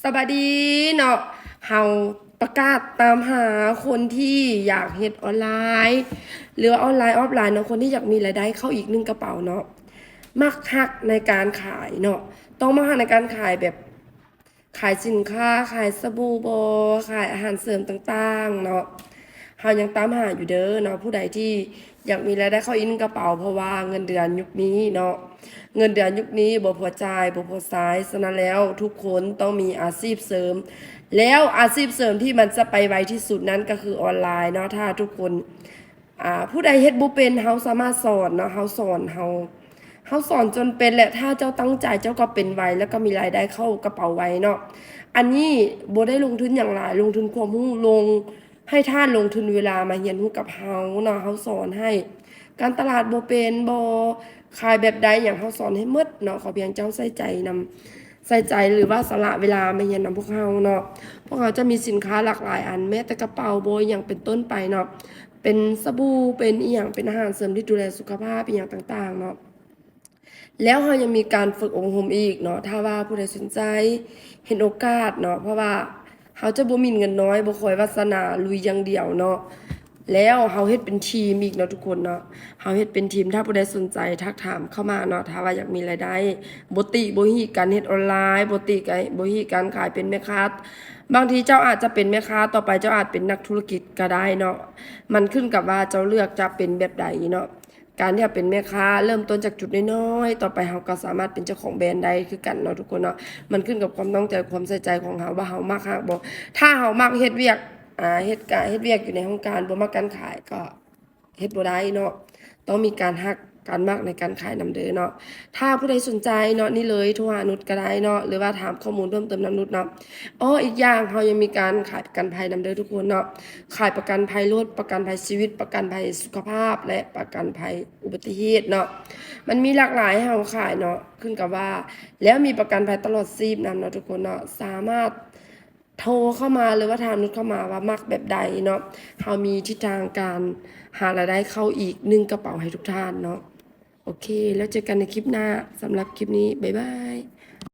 ສະບາຍດີເນາະ ເຮົາປະກາດຕາມຫາຄົນທີ່ຢາກເຮັດອອນລາຍ ຫຼືວ່າອອນລາຍອອຟລາຍເນາະ ຄົນທີ່ຢາກມີລາຍໄດ້ເຂົ້າອີກໜຶ່ງກະເປົາເນາະ ມັກຮັກໃນການຂາຍເນາະ ຕ້ອງມັກຮັກໃນການຂາຍແບບ ຂາຍສິນຄ້າ ຂາຍສະບູບໍ ຂາຍອາຫານເສີມຕ່າງໆເນາະ ເຮົາຍັງຕາມຫາຢູ່ເດີເນາະ ຜູ້ໃດທີ່ ຢາກມີລາຍໄດ້ເຂົ້າອີກໜຶ່ງກະເປົາ ເພາະວ່າເງິນເດືອນຍຸກນີ້ເນາະ ເງິນເດືອນຍຸກນີ້ບໍ່ພໍຈ່າຍ ບໍ່ພໍໃຊ້ ສະນັ້ນແລ້ວທຸກຄົນຕ້ອງມີອາຊີບເສີມ ແລ້ວອາຊີບເສີມທີ່ມັນຈະໄປໄວທີ່ສຸດນັ້ນກໍຄືອອນລາຍເນາະ ຖ້າທຸກຄົນ ອາ ຜູ້ໃດເຮັດບໍ່ເປັນ ເຮົາສາມາດສອນເນາະ ເຮົາສອນ ເຮົາ ເຮົາສອນຈົນເປັນແຫຼະ ຖ້າເຈົ້າຕັ້ງໃຈ ເຈົ້າກໍເປັນໄວ ແລ້ວກໍມີລາຍໄດ້ເຂົ້າກະເປົາໄວເນາະ ອັນນີ້ບໍ່ໄດ້ລົງທຶນຫຍັງຫຼາຍ ລົງທຶນຄວາມຮູ້ ລົງ ໃຫ້ທ່ານລົງທຶນເວລາມາຮຽນຮູ້ກັບເຮົາເນາະ ເຮົາສອນໃຫ້ ການຕະຫຼາດບໍ່ເປັນບໍ ຂາຍແບບໃດຫຍັງ ເຮົາສອນໃຫ້ໝົດເນາະ ຂໍພຽງເຈົ້າໃສ່ໃຈນຳ ໃສ່ໃຈ ຫຼືວ່າສະຫຼະເວລາມາຮຽນນຳພວກເຮົາເນາະ ພວກເຮົາຈະມີສິນຄ້າຫຼາກຫຼາຍອັນ ແມ້ແຕ່ກະເປົາບໍ ອີ່ຫຍັງເປັນຕົ້ນໄປເນາະ ເປັນສະບູ ເປັນອີ່ຫຍັງ ເປັນອາຫານເສີມທີ່ດູແລສຸຂະພາບ ອີ່ຫຍັງຕ່າງໆເນາະ ແລ້ວເຮົາຍັງມີການຝຶກອົບຮົມອີກເນາະ ຖ້າວ່າຜູ້ໃດສົນໃຈ ເຫັນໂອກາດເນາະ ເພາະວ່າເຮົາຈະບໍ່ໝິ່ນເງິນນ້ອຍ ບໍ່ຄອຍວາສະໜາ ລຸຍຢ່າງດຽວເນາະ ແລ້ວເຮົາເຮັດເປັນທີມອີກເນາະທຸກຄົນເນາະ ເຮົາເຮັດເປັນທີມ ຖ້າຜູ້ໃດສົນໃຈທັກຖາມເຂົ້າມາເນາະ ຖ້າວ່າຢາກມີລາຍໄດ້ ບໍ່ຕິບໍ່ຮີການເຮັດອອນລາຍ ບໍ່ຕິກະ ບໍ່ຮີການຂາຍເປັນແມ່ຄ້າ ບາງທີເຈົ້າອາດຈະເປັນແມ່ຄ້າ ຕໍ່ໄປເຈົ້າອາດເປັນນັກທຸລະກິດກະໄດ້ເນາະ ມັນຂຶ້ນກັບວ່າເຈົ້າເລືອກຈະເປັນແບບໃດເນາະ ການທີ່ເຮົາເປັນແມ່ຄ້າ ເລີ່ມຕົ້ນຈາກຈຸດນ້ອຍໆ ຕໍ່ໄປເຮົາກໍສາມາດເປັນເຈົ້າຂອງແບຣນໄດ້ຄືກັນເນາະທຸກຄົນເນາະ ມັນຂຶ້ນກັບຄວາມຕັ້ງໃຈ ຄວາມໃສ່ໃຈຂອງເຮົາວ່າເຮົາມັກຮັກບໍ່ ຖ້າເຮົາມັກເຮັດວຽກ ອາ ເຮັດກະ ເຮັດວຽກຢູ່ໃນໂຮງການ ບໍ່ມັກການຂາຍກໍເຮັດບໍ່ໄດ້ເນາະ ຕ້ອງມີການຮັກ ການມັກໃນການຂາຍນຳເດີເນາະ ຖ້າຜູ້ໃດສົນໃຈເນາະ ນີ້ເລີຍ ໂທຫານຸດກໍໄດ້ເນາະ ຫຼືວ່າຖາມຂໍ້ມູນເພີ່ມເຕີມນຳນຸດເນາະ ອໍ ອີກຢ່າງເຮົາຍັງມີການຂາຍປະກັນໄພນຳເດີທຸກຄົນເນາະ ຂາຍປະກັນໄພລົດ ປະກັນໄພຊີວິດ ປະກັນໄພສຸຂະພາບ ແລະ ປະກັນໄພອຸບັດຕິເຫດເນາະ ມັນມີຫຼາກຫຼາຍໃຫ້ເຮົາຂາຍເນາະ ຂຶ້ນກັບວ່າ ແລ້ວມີປະກັນໄພຕະຫຼອດຊີບນຳເນາະທຸກຄົນເນາະ ສາມາດໂທເຂົ້າມາ ຫຼືວ່າຖາມນຸດເຂົ້າມາວ່າມັກແບບໃດເນາະ ເຮົາມີທິດທາງການຫາລາຍໄດ້ເຂົ້າອີກໜຶ່ງກະເປົາໃຫ້ທຸກທ່ານເນາະ ໂອເຄ ແລ້ວເຈີກັນໃນຄລິບໜ້າ ສຳລັບຄລິບນີ້ ບາຍບາຍ.